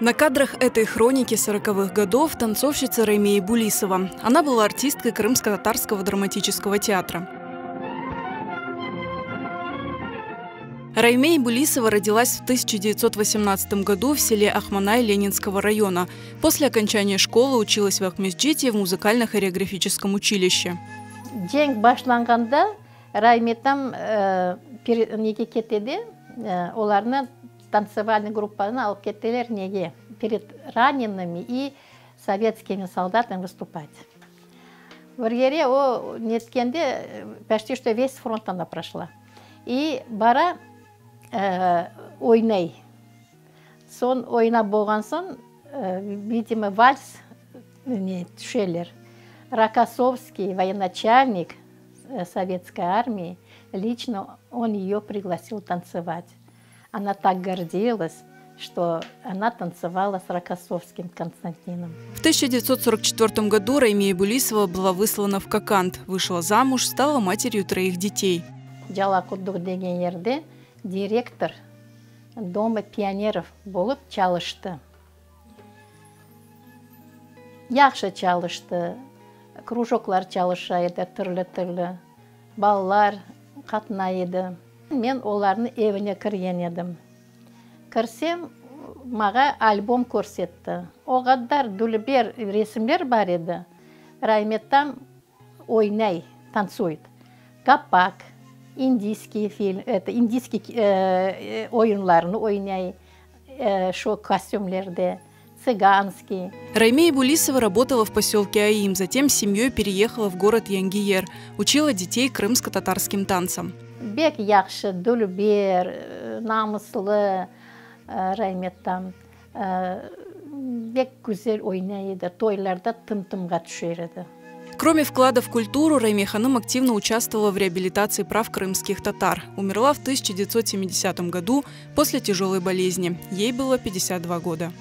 На кадрах этой хроники 40-х годов танцовщица Раймея Булисова. Она была артисткой Крымско-татарского драматического театра. Раймей Булисова родилась в 1918 году в селе Ахманай Ленинского района. После окончания школы училась в Акмесджите в музыкально-хореографическом училище. Cenk başlanğanda Rayme tam nege kete de, olarnı tantsevalnıy gruppanı alıp kettiler nege, pered ranenımi i sovetskimi soldatami vıstupat. Bir kere o netkende poçti çto ves front ona proşla. I bara oynay. Soñ oynap bolğan soñ, vidimo, vals ne tüşeler. Rokossovskiy, voyenaçalnik sovetskoy armii, liçno on eyo priglasil tantsevat. Ona tak gordilas, çto ona tantsevala s Rokossovskim Konstantinom. В 1944 году Раймия Булисова была выслана в Коканд, вышла замуж, стала матерью троих детей. Cala Quduq degen yerde direktor Дома pionerov bolıp çalıştı. Yahşı çalıştı, krujoklar çalışa edi türlü-türlü, balalar qatnay edi. Men olarnıñ evine kirgen edim. Kirsem, mağa albom körsetti. O qadar dülber resimler bar edi. Raymettan oynay, tantsuet. Gopak, indiyskiy film, eto, indiyskiy oyunlarnı oynay şu kostümlerde, tsıganskiy. Раймея Булисова работала в поселке Аим, затем с семьей переехала в город Янгиер. Учила детей крымско-татарским танцам. Bek yahşı, dülber, namuslı Raymettan. Bek güzel oynay edi, toylarda tım-tımğa tüşer edi. Кроме вклада в культуру, Райме Ханım активно участвовала в реабилитации прав крымских татар. Умерла в 1970 году после тяжелой болезни. Ей было 52 года.